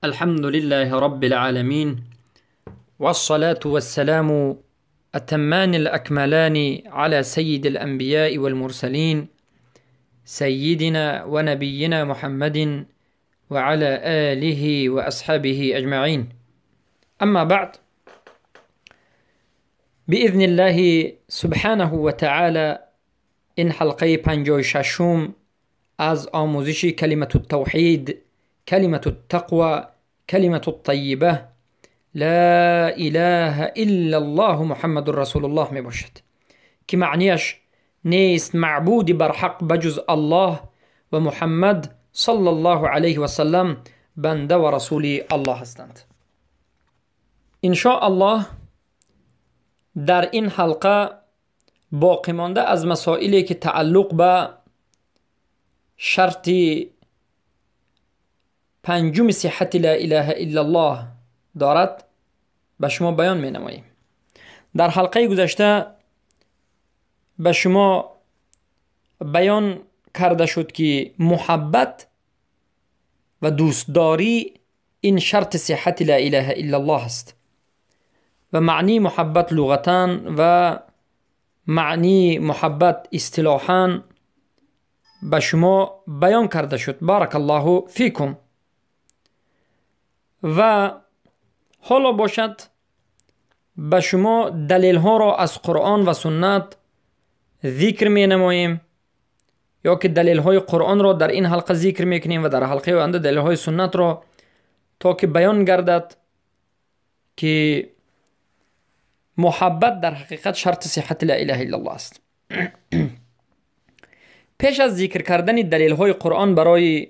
الحمد لله رب العالمين، والصلاة والسلام التمان الأكملان على سيد الأنبياء والمرسلين، سيدنا ونبينا محمد وعلى آله وأصحابه أجمعين. أما بعد، بإذن الله سبحانه وتعالى این حلقه 56 از آموزش کلمة التوحید، کلمة التقوى، کلمة الطیبه، لا اله الا الله محمد رسول الله می باشد که معنیش نیست معبود برحق بجز الله و محمد صلی الله علیه و سلم بنده و رسول الله هستند. ان شاء الله در این حلقه باقی مانده از مسائلی که تعلق به شرط پنجم صحت لا اله الا الله دارد به شما بیان می نماییم. در حلقه گذشته به شما بیان کرده شد که محبت و دوستداری این شرط صحت لا اله الا الله است و معنی محبت لغتا و معنی محبت اصطلاحا به شما بیان کرده شد. بارک الله فیکم. و حالا باشد به شما دلیل ها را از قرآن و سنت ذکر می نماییم، یا که دلیل های قرآن را در این حلقه ذکر می کنیم و در حلقه آینده دلیل های سنت را، تا که بیان گردد که محبت در حقیقت شرط صحت لا اله الا الله است. پیش از ذکر کردن دلیل های قرآن برای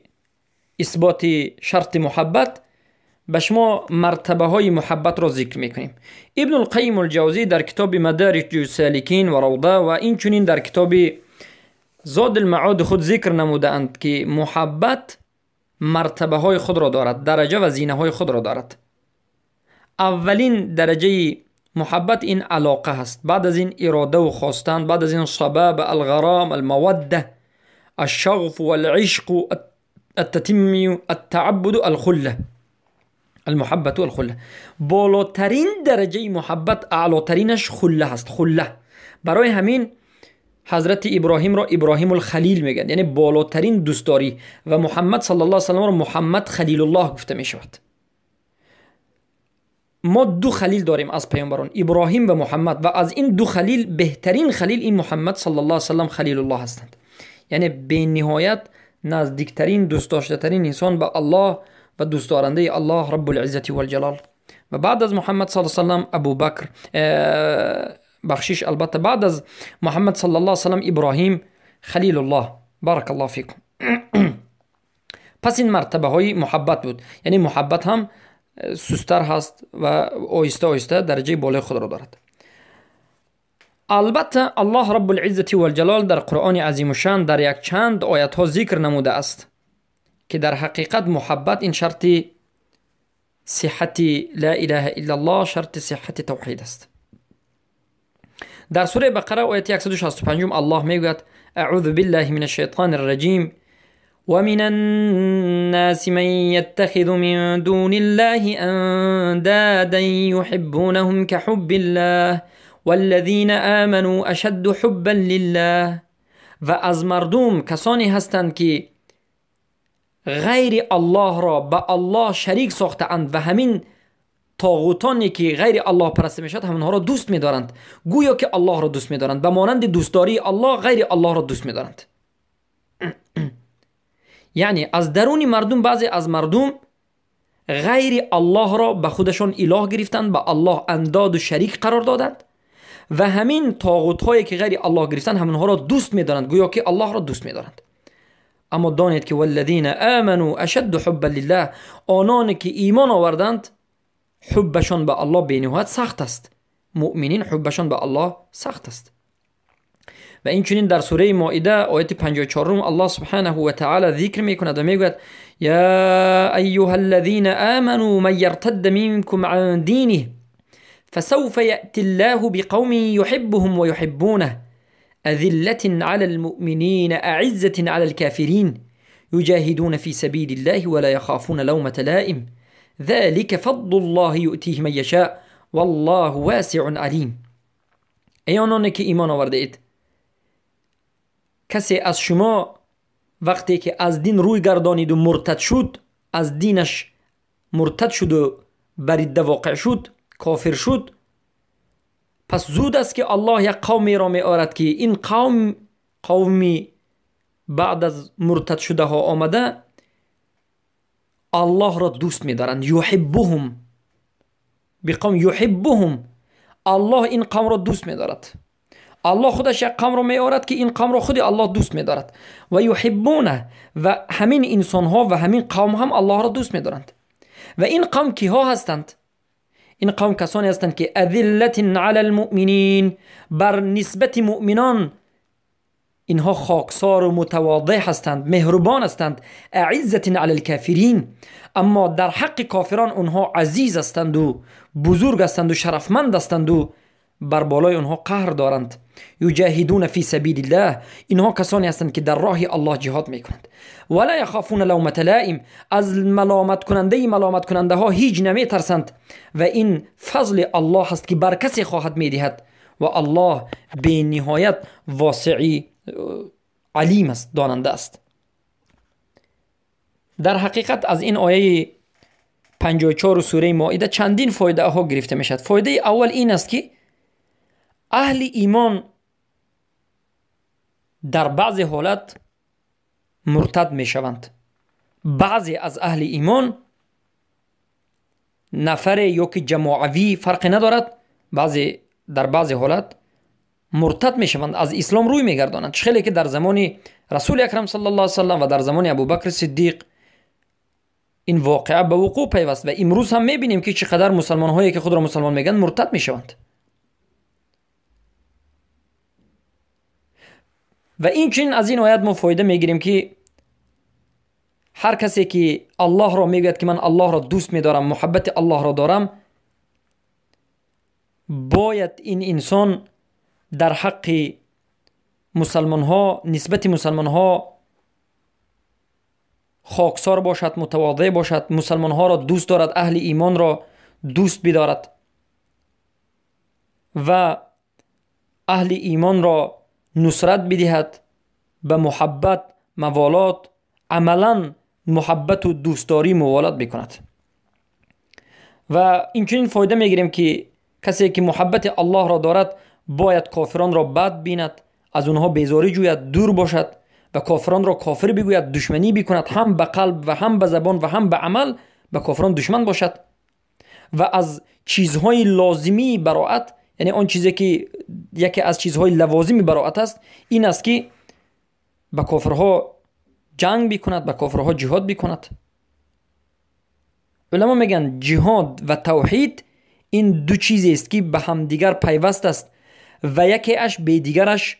اثبات شرط محبت، به شما مرتبه های محبت را ذکر میکنیم. ابن القیم الجوزی در کتاب مدارج السالکین و روضه و این چنین در کتاب زاد المعاد خود ذکر نموده اند که محبت مرتبه های خود را دارد، درجه و زینه های خود را دارد. اولین درجه محبت این علاقه هست، بعد از این اراده و خواستن، بعد از این صباب، الغرام، الموده، الشغف والعشق، التتمی، التعبد، الخله، المحبت والخله. بالاترین درجه محبت، اعلاترینش خله هست، خله. برای همین حضرت ابراهیم را ابراهیم الخلیل میگن، یعنی بالاترین دوستداری، و محمد صلی الله علیه و سلم را محمد خلیل الله گفته میشود. ما دو خلیل داریم از پیامبران، ابراهیم و محمد، و از این دو خلیل بهترین خلیل این محمد صلی الله علیه و سلم خلیل الله هستند، یعنی به نهایت نزدیکترین، دوست داشته ترین انسان به الله و دوست دارنده الله رب العزة والجلال. و بعد از محمد صلی الله علیه و سلم ابوبکر، بخشش، البته بعد از محمد صلی الله علیه و سلم ابراهیم خلیل الله. بارک الله فیکم. پس این مرتبه های محبت بود، یعنی محبت هم سستر هست و آهسته آهسته درجه بالای خود را دارد. البته الله رب العزة والجلال در قرآن عظیم الشان در یک چند آیت ها ذکر نموده است که در حقیقت محبت این شرط صحت لا اله الا الله، شرط صحت توحید است. در سوره بقره آیت 165 الله میگوید: اعوذ بالله من الشیطان الرجیم، ومن الناس من يتخذ من دون الله اندادا يحبونهم كحب الله والذين آمنوا اشد حبا لله. و از مردم کسانی هستند که غیر الله را به الله شریک ساخته اند و همین طاغوتانی که غیر الله پرسته میشد همونها را دوست میدارند، گویا که الله را دوست میدارند، به مانند دوستداری الله غیر الله را دوست میدارند. یعنی از درون مردم بعضی از مردم غیر الله را به خودشان اله گرفتند، به الله انداد و شریک قرار دادند و همین طاغوت هایی که غیر الله گرفتند همونها را دوست میدارند، گویا که الله را دوست میدارند. اما دانید که والذین آمنوا اشد حبا لله، آنان که ایمان آوردند حبشان به الله بینهایت سخت است. مؤمنین حبشان به الله سخت است. و این چنین در سوره مائده آیت 54 الله سبحانه و تعالی ذکر میکند و میگوید: یا ایها الذین آمنوا من یرتد منکم عن دینه فسوف یأتی الله بقوم یحبهم ویحبونه أذلة على المؤمنين أعزة على الكافرين يجاهدون في سبيل الله ولا يخافون لومة لائم. ذلك فضل الله يؤتيه من يشاء والله واسع علیم. ای آنانی که ایمان آورده اید، کسی از شما وقتی که از دین روی گردانید و مرتد شد، از دینش مرتد شد و بریده واقع شد، کافر شد، پس زود است که الله یک قومی را می آورد که این قوم قومی بعد از مرتد شده ها آمده الله را دوست می دارند. یحبهم بقوم یحبهم، الله این قوم را دوست می دارد. الله خودش یک قوم را می آورد که این قوم را خود الله دوست می دارد. و یحبونه، و همین انسان ها و همین قوم هم الله را دوست می دارند. و این قوم کیها هستند؟ این قوم کسانی هستند که اذلت علی المؤمنین، بر نسبت مؤمنان اینها خاکسار و متواضع هستند، مهربان هستند. اعزت علی الکافرین، اما در حق کافران اونها عزیز هستند و بزرگ هستند و شرفمند هستند و بر بالای اونها قهر دارند. یجاهدون فی سبیل الله، اینها کسانی هستند که در راه الله جهاد میکنند. ولا یخافون لومة لائم، از ملامت کننده ملامت کننده ها هیچ نمیترسند. و این فضل الله است که بر کسی خواهد میدهد و الله به نهایت واسعی علیم است، داننده است. در حقیقت از این آیه 54 سوره مائده چندین فایده ها گرفته می شود. فایده اول این است که اهل ایمان در بعضی حالت مرتد می شوند. بعضی از اهل ایمان نفر یا که جماعوی فرق ندارد، بعضی در بعضی حالت مرتد می شوند، از اسلام روی می گردانند. خیلی که در زمان رسول اکرم صلی الله علیه و سلم و در زمان ابوبکر صدیق این واقعه به وقوع پیوست و امروز هم می بینیم که چقدر مسلمان هایی که خود را مسلمان میگن مرتد می شوند. و این چنین از این آیت ما فایده میگیریم که هر کسی که الله را میگوید که من الله را دوست میدارم، محبت الله را دارم، باید این انسان در حق مسلمان ها، نسبت مسلمان ها خاکسار باشد، متواضع باشد، مسلمان ها را دوست دارد، اهل ایمان را دوست بدارد و اهل ایمان را نصرت بدهد، به محبت، موالات، عملا محبت و دوستداری موالات بکند. و اینچنین فایده میگیریم که کسی که محبت الله را دارد باید کافران را بد بیند، از اونها بیزاری جوید، دور باشد و کافران را کافر بگوید، دشمنی بکند، هم به قلب و هم به زبان و هم به عمل به کافران دشمن باشد. و از چیزهای لازمی براعت، یعنی آن چیزی که یکی از چیزهای لوازمی براعت است، این است که به کافرها جنگ بکند، به کافرها جهاد بکند. علما میگن جهاد و توحید این دو چیزی است که به همدیگر پیوست است و یکی اش به دیگرش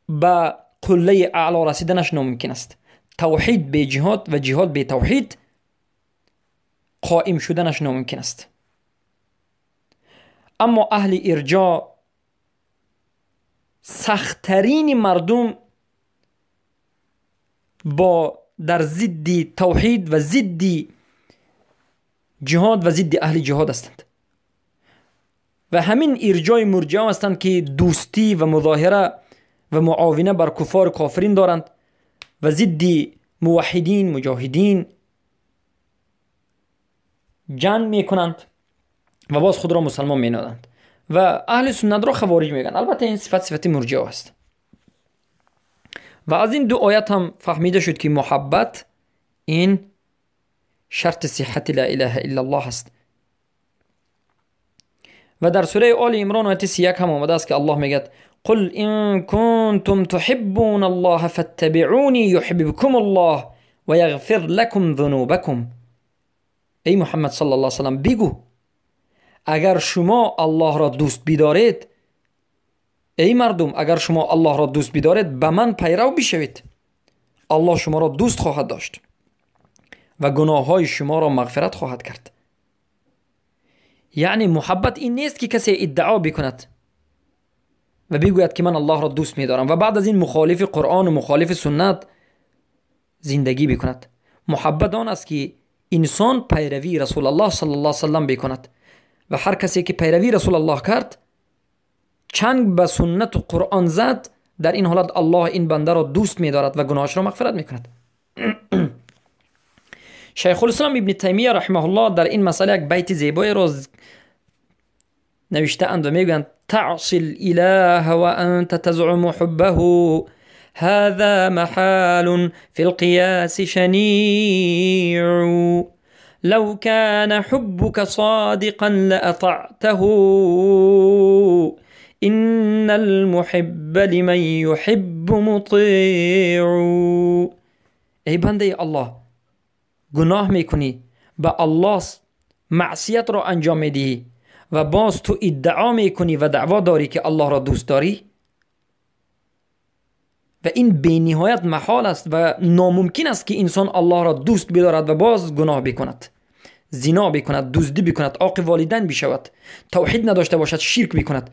به قله اعلی رسیدنش ناممکن است. توحید به جهاد و جهاد به توحید قائم شدنش ناممکن است. اما اهل ارجاع سختترین مردم با در ضد توحید و ضد جهاد و ضد اهل جهاد هستند و همین ارجاع مرجعه هستند که دوستی و مظاهره و معاونه بر کفار و کافرین دارند و ضد موحدین مجاهدین جنگ میکنند و باز خود را مسلمان مینادند و اهل سنت را خوارج میگن. البته این صفت صفت مرجعه است. و از این دو آیت هم فهمیده شد که محبت این شرط صحت لا اله الا الله است. و در سوره آل عمران آیت 31 هم آمده است که الله میگه قل ان کنتم تحبون الله فاتبعونی یحببکم الله و یغفر لکم ذنوبکم. ای محمد صلی الله علیه و سلم بگو اگر شما الله را دوست بدارید، ای مردم اگر شما الله را دوست بدارید به من پیرو بشوید، الله شما را دوست خواهد داشت و گناه های شما را مغفرت خواهد کرد. یعنی محبت این نیست که کسی ادعا بکند و بگوید که من الله را دوست می‌دارم و بعد از این مخالف قرآن و مخالف سنت زندگی بکند. Муҳаббат он аст ки инсон пайравии Расулаллоҳ саллаллоҳу алайҳи васаллам бикунад ва ҳар касе ки пайравии Расулаллоҳ кард, чанг ба суннату Қуръон зад, дар ин ҳолат Аллоҳ ин бандаро дӯст медорад ва гуноҳашро мағфират мекунад. Шайхулислом Ибни Таймия раҳимаҳуллоҳ дар ин масъала як байти зебоеро навиштаанд ва мегӯянд: تعصي الإله وأنت تزعم حبه هذا محال في القياس شنيع لو كان حبك صادقا لأطعته إن المحب لمن يحب مطيع. ای بنده الله، گناه میکنی، به الله معصیت را انجام میدهی و باز تو ادعا میکنی و دعوا داری که الله را دوست داری، و این بینهایت محال است و ناممکن است که انسان الله را دوست بدارد و باز گناه بکند، زنا بکند، دزدی بکند، عاق والدین بشود، توحید نداشته باشد، شرک بکند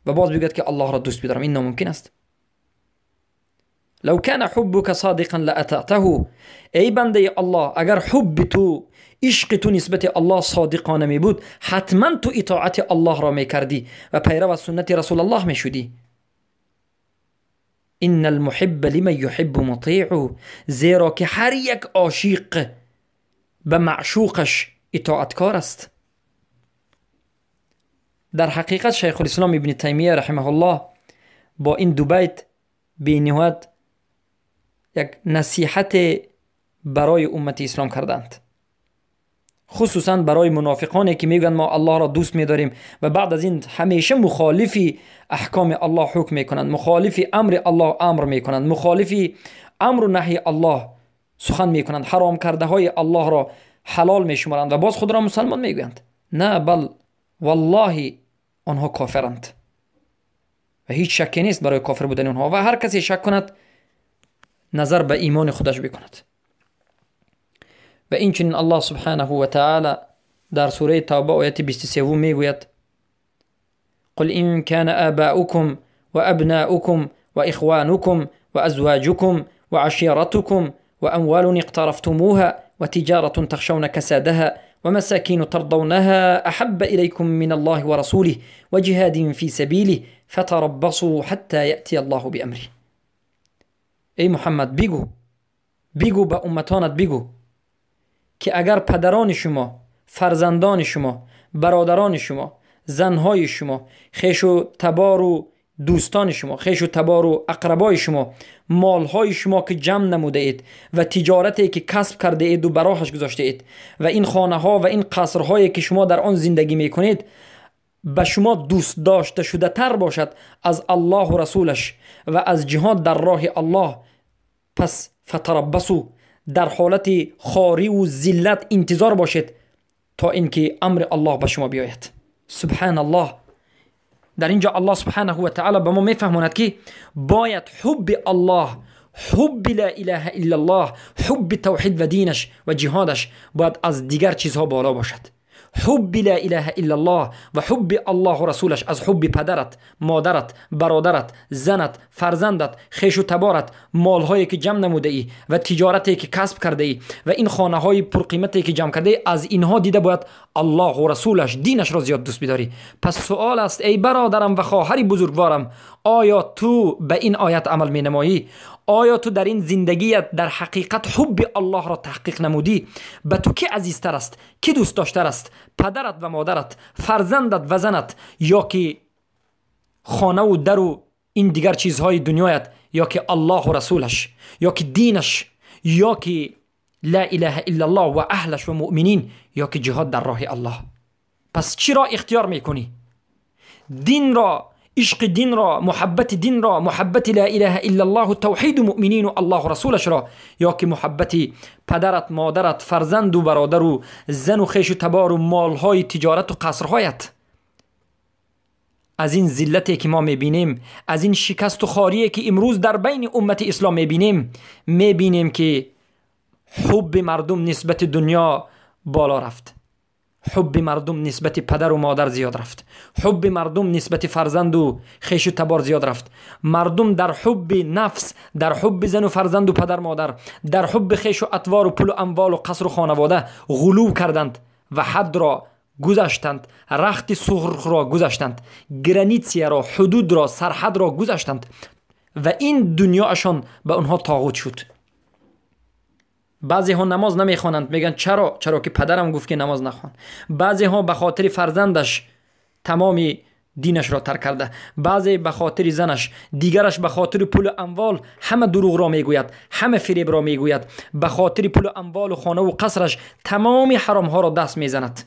و باز بگوید که الله را دوست بدارم. این ناممکن است. لو كان حبك صادقا لأطعته. ای بنده الله، اگر حب تو، عشق تو نسبت الله صادقانه می بود، حتما تو اطاعت الله را می کردی و پیرو از سنت رسول الله می شدی. ان المحب لمن يحب مطیع. زیرا که هر یک عاشق به معشوقش اطاعتکار است. در حقیقت شیخ الاسلام ابن تیمیه رحمه الله با این دو بیت بینهایت یک نصیحت برای امت اسلام کردند، خصوصا برای منافقانی که میگن ما الله را دوست میداریم و بعد از این همیشه مخالف احکام الله حکم میکنند، مخالف امر الله امر میکنند، مخالف امر و نهی الله سخن میکنند، حرام کرده های الله را حلال میشمارند و باز خود را مسلمان میگویند. نه، بل والله آنها کافرند و هیچ شکی نیست برای کافر بودن آنها و هر کسی شک کند نظر به ایمان خودش بکند. و این چنین الله سبحانه و تعالی در سوره توبه آیت 23 میگوید: قل إن كان آباؤكم وأبناؤكم وإخوانكم وأزواجكم وعشيرتكم وأموال اقترفتموها وتجارة تخشون كسادها ومساكين ترضونها أحب إليكم من الله ورسوله وجهاد في سبيله فتربصوا حتى يأتي الله بأمره. ای محمد، بگو، بگو به امتانت، بگو که اگر پدران شما، فرزندان شما، برادران شما، زنهای شما، خویش و تبار و دوستان شما، خویش و تبار و اقربای شما، مالهای شما که جمع نموده اید و تجارتی که کسب کرده اید و براهش گذاشته اید و این خانه ها و این قصرهایی که شما در آن زندگی میکنید به شما دوست داشته شده تر باشد از الله و رسولش و از جهاد در راه الله، پس فتربصوا، در حالت خواری و ذلت انتظار باشید تا اینکه امر الله به شما بیاید. سبحان الله. در اینجا الله سبحانه و تعالی به ما میفهماند که باید حب الله، حب لا اله الا الله، حب توحید و دینش و جهادش باید از دیگر چیزها بالا باشد. حب لا اله الا الله و حب الله و رسولش از حب پدرت، مادرت، برادرت، زنت، فرزندت، خویش و تبارت، مالهایی که جمع نموده ای و تجارتی که کسب کرده ای و این خانه های پرقیمتی که جمع کرده ای، از اینها دیده باید الله و رسولش، دینش را زیاد دوست بداری. پس سوال است ای برادرم و خواهر بزرگوارم، آیا تو به این آیت عمل می نمایی؟ آیا تو در این زندگیت در حقیقت حب الله را تحقیق نمودی؟ به تو کی عزیزتر است؟ کی دوست داشتر است؟ پدرت و مادرت، فرزندت و زنت، یا که خانه و در و این دیگر چیزهای دنیایت، یا که الله و رسولش، یا که دینش، یا که لا اله الا الله و اهلش و مؤمنین، یا که جهاد در راه الله؟ پس چی را اختیار میکنی؟ دین را، عشق دین را، محبت دین را، محبت لا اله الا الله و توحید مؤمنین و الله و رسولش را، یا که محبت پدرت، مادرت، فرزند و برادر و زن و خویش و تبار و مالهای تجارت و قصرهایت؟ از این ذلتی که ما میبینیم، از این شکست و خواری که امروز در بین امت اسلام میبینیم، میبینیم که حب مردم نسبت دنیا بالا رفت. ҳубби мардум нисбати падару модар зиёд рафт, ҳубби мардум нисбати фарзанду хешу табор зиёд рафт. Мардум дар ҳубби нафс, дар ҳубби зану фарзанду падар модар, дар ҳубби хешу атвору пулу амволу қасру хонавода ғулув карданд ва ҳадро гузаштанд, рахти сурхро гузаштанд, границияро, ҳудудро, сарҳадро гузаштанд ва ин дунёашон ба онҳо тоғут шуд. Баъзеҳо намоз намехонанд, мегӯянд чаро? Чаро ки падарам гуфт, ки намоз нахон. Баъзеҳо ба хотири фарзандаш тамоми динашро тарк карда, баъзе ба хотири занаш, дигараш ба хотири пулу амвол ҳама дурӯғро мегӯяд, ҳама фиребро мегӯяд, ба хотири пулу амволу хонаву қасраш тамоми ҳаромҳоро даст мезанад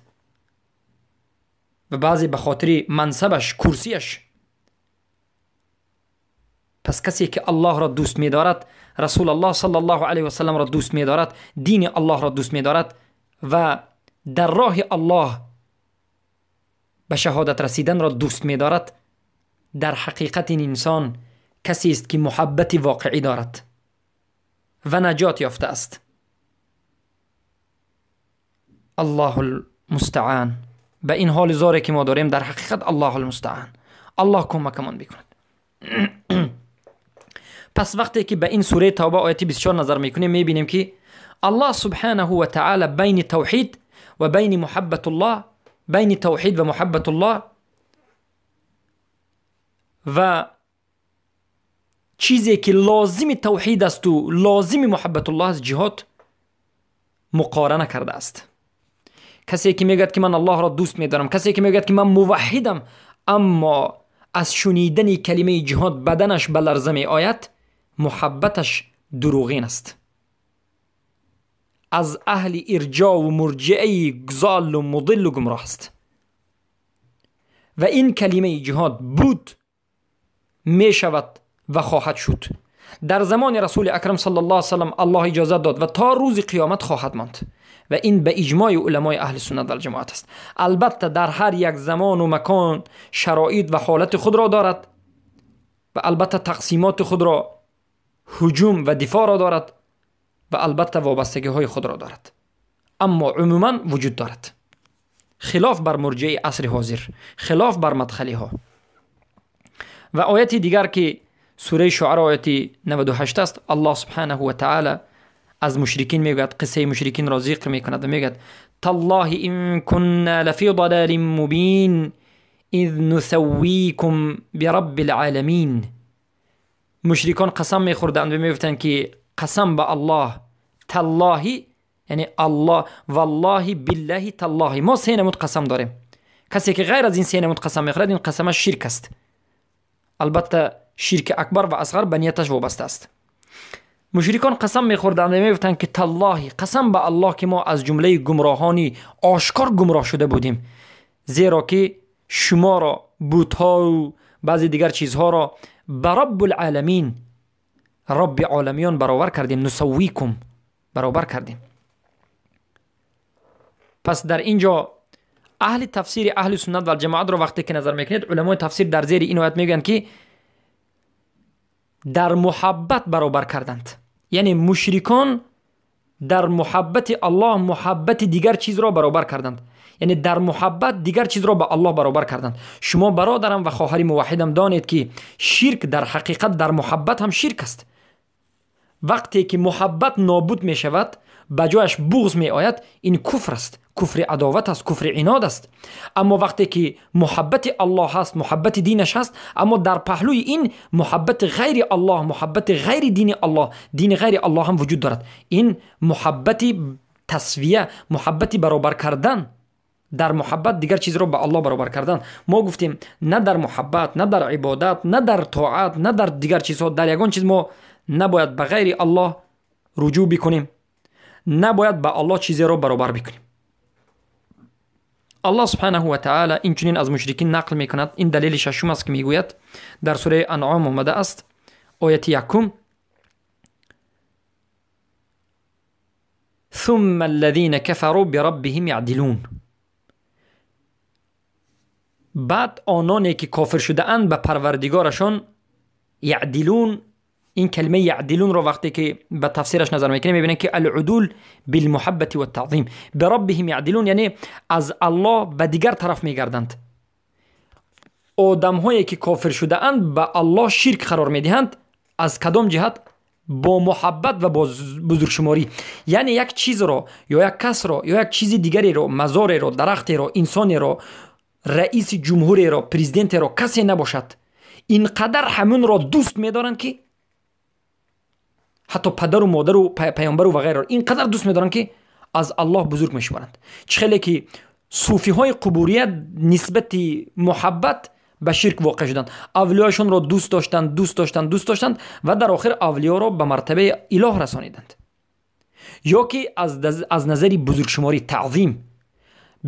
ва баъзе ба хотири мансабаш, курсияш. Пас касе ки Аллоҳро дӯст медорад, Расулаллоҳ саллаллоҳу алайҳи васалламро дӯст медорад, дини Аллоҳро дӯст медорад ва дар роҳи Аллоҳ ба шаҳодат расиданро дӯст медорад, дар ҳақиқат ин инсон касест, ки муҳаббати воқеӣ дорад ва наҷот ёфтааст. Аллоҳу лмустаан. Ба ин ҳоли зоре, ки мо дорем, дар ҳақиқат Аллоҳу лмустаан, Аллоҳ кӯмакамон бикунад. Пас вақте ки ба ин сураи Тавба, ояти 24 назар мекунем, мебинем, ки Аллоҳ субҳанаҳу ва таала байни тавҳид ва байни муҳаббатуллоҳ, байни тавҳид ва муҳаббатуллоҳ ва чизе, ки лозими тавҳид асту лозими муҳаббатуллоҳ аст, ҷиҳод, муқорана кардааст. Касе ки мегӯяд, ки ман Аллоҳро дӯст медорам, касе ки мегӯяд, ки ман муваҳҳидам, аммо аз шунидани калимаи ҷиҳод баданаш ба ларза меояд, муҳаббаташ дурӯғин аст, аз аҳли ирҷову мурҷиаи золлу мудиллу гумроҳ аст. Ва ин калимаи ҷиҳод буд, мешавад ва хоҳад шуд. Дар замони Расули Акрам саллаллоҳу алайҳи васаллам Аллоҳ иҷозат дод ва то рӯзи қиёмат хоҳад монд ва ин ба иҷмои уламои аҳли суннат валҷамоат аст. Албатта, дар ҳар як замону макон шароит ва ҳолати худро дорад ва албатта тақсимоти худро, ҳуҷум ва дифоъро дорад ва албатта вобастагиҳои худро дорад, аммо умуман вуҷуд дорад, хилоф бар мурҷиаи асри ҳозир, хилоф бар мадхалиҳо. Ва ояти дигар, ки сураи Шуаро, ояти 98 аст, Аллоҳ субҳанаҳу ва таала аз мушрикин мегӯяд, қиссаи мушрикинро зикр мекунад ва мегӯяд: «Таллоҳи ин кунна лафи далалин мубин из нусаввикум бирабби лъаламин». Мушрикон қасам мехӯрданд ва мегуфтанд, ки қасам ба Аллоҳ, таллоҳи, яъне Аллоҳ, валлоҳи, биллаҳи, таллоҳи. Мо се намуд қасам дорем. Касе ки ғайр аз ин се намуд қасам мехӯрад, ин қасамаш ширк аст. Албатта, ширки акбар ва асғар ба нияташ вобаста аст. Мушрикон қасам мехӯрданд ва мегуфтанд, ки таллоҳи, қасам ба Аллоҳ, ки мо аз ҷумлаи гумроҳони ошкор гумроҳ шуда будем, зеро ки шуморо, бутҳоу баъзе дигар чизҳоро ба Раббулъаламин, Робби оламиён баровар кардем, нусаввикум, баробар кардем. Пас дар ин ҷо аҳли тафсири аҳли суннат валҷамоатро вақте ки назар мекунед, уламои тафсир дар зери ин оят мегӯянд, ки дар муҳаббат баробар карданд, яъне мушрикон дар муҳаббати Аллоҳ муҳаббати дигар чизро баробар карданд, яъне дар муҳаббат дигар чизро ба Аллоҳ баробар карданд. Шумо, бародарам ва хоҳари муваҳҳидам, донед, ки ширк дар ҳақиқат дар муҳаббат ҳам ширк аст. Вақте ки муҳаббат нобуд мешавад, ба ҷояш буғз меояд, ин куфр аст, куфри адоват аст, куфри инод аст. Аммо вақте ки муҳаббати Аллоҳ ҳаст, муҳаббати динаш ҳаст, аммо дар паҳлӯи ин муҳаббати ғайри Аллоҳ, муҳаббати ғайри дини Аллоҳ, дини ғайри Аллоҳ ҳам вуҷуд дорад, ин муҳаббати тасвия, муҳаббати баробар кардан, дар муҳаббат дигар чизро ба Аллоҳ баробар кардан. Мо гуфтем, на дар муҳаббат, на дар ибодат, на дар тоат, на дар дигар чизҳо, дар ягон чиз мо набояд ба ғайри Аллоҳ руҷӯъ бикунем, набояд ба Аллоҳ чизеро баробар бикунем. Аллоҳ субҳанаҳу ва таала инчунин аз мушрикин нақл мекунад, ин далели шашум аст, ки мегӯяд, дар сураи Анъом омада аст, ояти 1: «ثم الذين كفروا بربهم يعدلون». Баъд ононе ки кофир шудаанд, ба Парвардигорашон яъдилун. این کلمه یعدلون رو وقتی که به تفسیرش نظر میکنیم میبینیم که العدول بالمحبت والتعظیم، بربهم یعدلون یعنی از الله به دیگر طرف میگردند. آدم هایی که کافر شده اند به الله شرک قرار میدهند، از کدام جهت؟ با محبت و با بزرگشماری. یعنی یک چیز رو یا یک کس رو یا یک چیز دیگری رو، مزار رو، درخت رو، انسان رو، رئیس جمهوری رو، پرزیدنت رو، کسی نباشد، اینقدر همون را دوست میدارند که حتی پدر و مادر و پیامبر و غیره اینقدر دوست میدارند که از الله بزرگ میشمارند. چه که صوفی های قبوریت نسبت محبت به شرک واقع شدند، اولیاشون را دوست داشتند دوست داشتند دوست داشتند و در آخر اولیا را به مرتبه اله رسانیدند. یا که از نظر بزرگشماری تعظیم،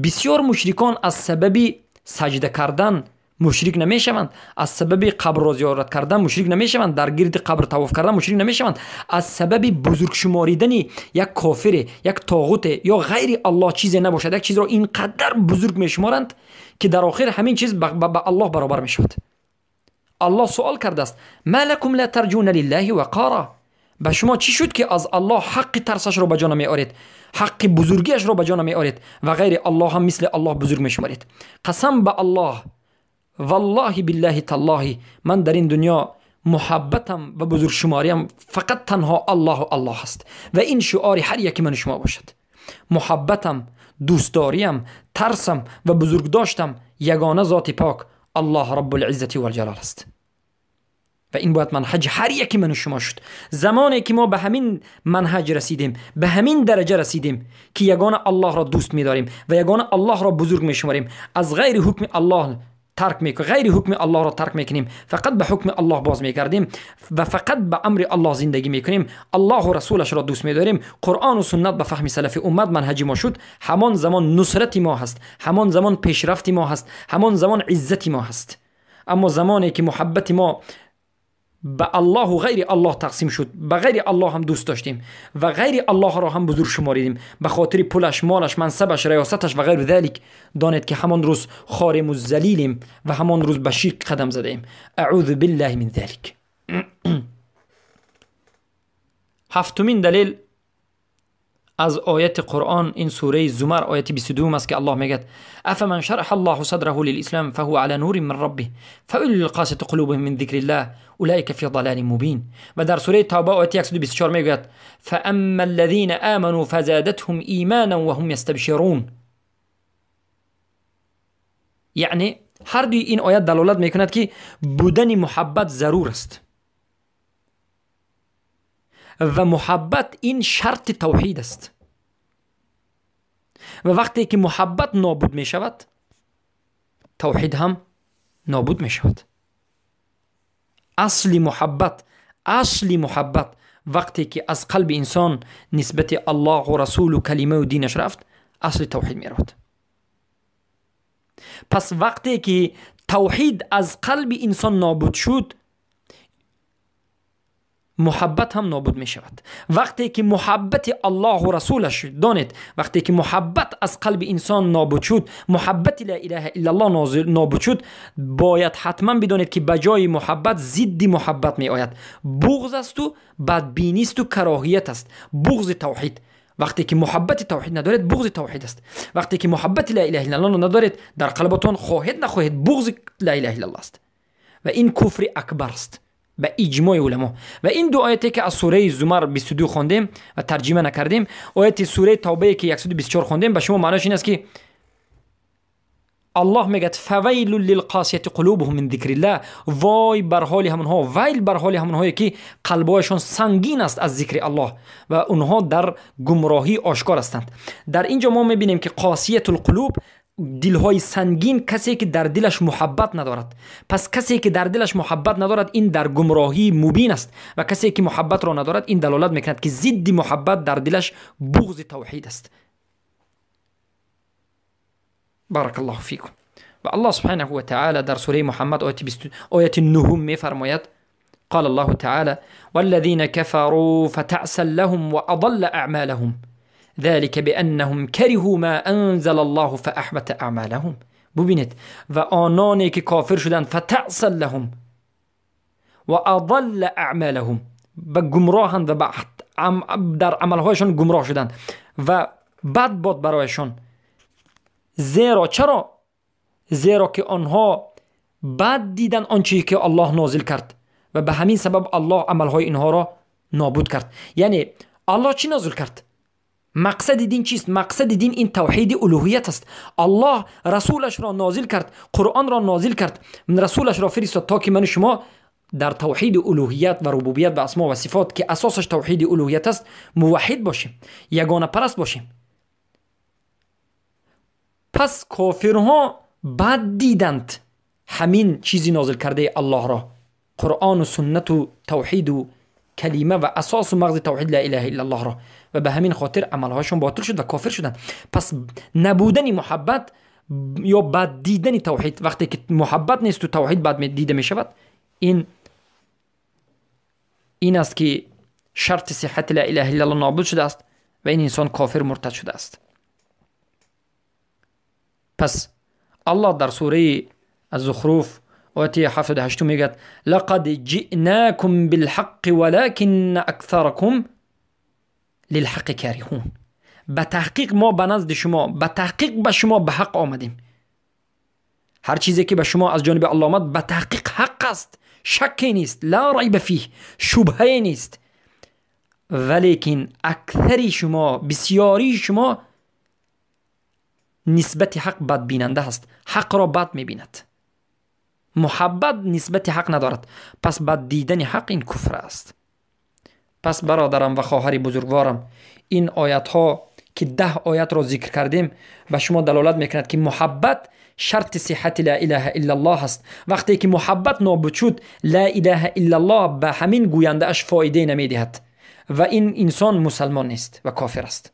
بسیار مشرکان از سبب سجده کردن مشرک نمیشوند، از سبب قبر را زیارت کردن مشرک نمیشوند، در گرد قبر طواف کردن مشرک نمیشوند، از سبب بزرگ شماریدن یک کافر، یک طاغوت یا غیر الله چیزی نباشد، یک چیز را اینقدر بزرگ میشمارند که در آخر همین چیز به الله برابر میشود. الله سوال کرده است ما لکم لا ترجون لله وقارا، به شما چی شد که از الله حق ترسش را به جا نمیآورید، حق بزرگیش را به جا نمیآورید و غیر الله هم مثل الله بزرگ میشمارید. قسم به الله، والله بالله تالله، من در این دنیا محبتم و بزرگ شماریم فقط تنها الله و الله است و این شعار هر یکی من شما باشد. محبتم، دوستداریم، ترسم و بزرگ داشتم یگانه ذات پاک الله رب العزة والجلال است و این باید منهج هر یکی من و شما شد. زمانی که ما به همین منهج رسیدیم، به همین درجه رسیدیم که یگانه الله را دوست می‌داریم و یگانه الله را بزرگ می‌شماریم، از غیر حکم الله ترک میکنیم، غیر حکم الله را ترک میکنیم، فقط به حکم الله باز میگردیم و فقط به امر الله زندگی میکنیم، الله و رسولش را دوست میداریم، قرآن و سنت به فهم سلف امت منهج ما شد، همان زمان نصرت ما هست، همان زمان پیشرفت ما هست، همان زمان عزت ما هست. اما زمانی که محبت ما به الله و غیر الله تقسیم شد، به غیر الله هم دوست داشتیم و غیر الله را هم بزرگ شماریدیم به خاطر پولش، مالش، منصبش، ریاستش و غیر ذلک، دانید که همان روز خارم و ذلیلیم و همان روز به شرک قدم زدیم. اعوذ بالله من ذلک. هفتمین دلیل از آیت قرآن این سوره زمر آیت 22 است که الله میگه افمن شرح الله صدره للاسلام فهو على نور من ربه فویل للقاسية قلوبهم من ذکر الله اولئک فی ضلال مبین. و در سوره توبه آیت 124 میگوید فاما الذين آمنوا فزادتهم ایمانا وهم یستبشرون. یعنی هر دوی این آیت دلالت میکند که بودن محبت ضرور است و محبت این شرط توحید است و وقتی که محبت نابود می شود توحید هم نابود می شود. اصل محبت، اصل محبت وقتی که از قلب انسان نسبت الله و رسول و کلمه و دینش رفت، اصل توحید می رود. پس وقتی که توحید از قلب انسان نابود شد، محبت هم نابود می شود. وقتی که محبت الله و رسولش، دانید وقتی که محبت از قلب انسان نابود شد، محبت لا اله الا الله نابود شد، باید حتما بدانید که بجای محبت ضد محبت می آید. بغض است و بدبینی است و کراهیت است، بغض توحید. وقتی که محبت توحید ندارید بغض توحید است. وقتی که محبت لا اله الا الله ندارید، در قلبتان خواهید نخواهید بغض لا اله الا الله است و این کفر اکبر است به اجماع علما. و این دو آیتی که از سوره زمر 22 خواندیم و ترجمه نکردیم، آیت سوره توبه که 124 خواندیم، به شما معناش این است که الله میگه فویل للقاسیة قلوبهم من ذکر الله، وای بر حال همونها، ویل بر حال همونهایی که قلبهایشان سنگین است از ذکر الله و اونها در گمراهی آشکار هستند. در اینجا ما میبینیم که قاسیة القلوب، دلهای سنگین، کسی که در دلش محبت ندارد. پس کسی که در دلش محبت ندارد این در گمراهی مبین است و کسی که محبت را ندارد این دلالت میکند که ضد محبت در دلش بغض توحید است. بارک الله فیکم. و الله سبحانه و تعالی در سوره محمد آیت 9 میفرماید قال الله تعالی والذین كفروا فتعسا لهم واضل اعمالهم ذلك بأنهم كرهوا ما أنزل الله فأحبط أعمالهم. ببینید و آنانی که کافر شدند فتعسا لهم و اضل اعمالهم، و گمراهند و در عملهایشان گمراه شدند و بد باد برایشان. زیرا چرا؟ زیرا که آنها بد دیدن آنچه که الله نازل کرد و به همین سبب الله عملهای اینها را نابود کرد. یعنی الله چی نازل کرد؟ مقصد دین چیست؟ مقصد دین این توحید الوهیت است. الله رسولش را نازل کرد، قرآن را نازل کرد، رسولش را فرستاد تا که من و شما در توحید الوهیت و ربوبیت و اسما و صفات که اساسش توحید الوهیت است موحد باشیم، یگانه پرست باشیم. پس کافرها بد دیدند همین چیزی نازل کرده الله را، قرآن و سنت و توحید و کلمه و اساس و مغز توحید لا اله الا الله را، و به همین خاطر عملهاشون باطل شد و کافر شدند. پس نبودن محبت یا بد دیدن توحید، وقتی که محبت نیست و توحید بد دیده می شود، این است که شرط صحت لا اله الا الله نابود شده است و این انسان کافر مرتد شده است. پس الله در سوره الزخرف آیه 78 میگه لقد جئناكم بالحق ولكن اکثرکم للحق کارهون. به تحقیق ما به نزد شما، به تحقیق به شما به حق آمدیم. هر چیزی که به شما از جانب الله آمد به تحقیق حق است، شکی نیست، لا ریب فیه، شبهه نیست. ولیکن اکثری شما، بسیاری شما نسبت حق بد بیننده است، حق را بد میبیند، محبت نسبت حق ندارد. پس بد دیدن حق این کفر است. پس برادرم و خواهر بزرگوارم، این آیت ها که 10 آیت را ذکر کردیم به شما دلالت میکند که محبت شرط صحت لا اله الا الله است. وقتی که محبت نابود شد، لا اله الا الله به همین گوینده اش فایده نمیدهد و این انسان مسلمان نیست و کافر است.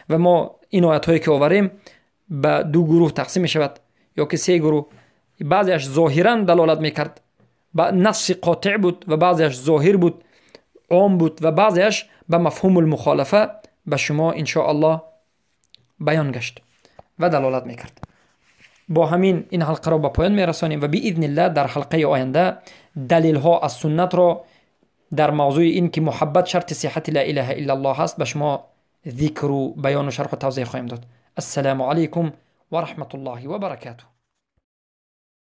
و ما این آیت هایی که آوریم به دو گروه تقسیم می شود یا که سه گروه. بعضیش ظاهرا دلالت میکرد، به نص قاطع بود، و بعضیش ظاهر بود، عام بود، و بعضیش به مفهوم المخالفه به شما ان شاء الله بیان گشت و دلالت میکرد. با همین این حلقه را به پایان میرسانیم و باذن الله در حلقه آینده دلیل ها از سنت را در موضوع این که محبت شرط صحت لا اله الا الله است به شما ذکر و بیان و شرح و توضیح خواهیم داد. السلام علیکم و رحمت الله و برکاته.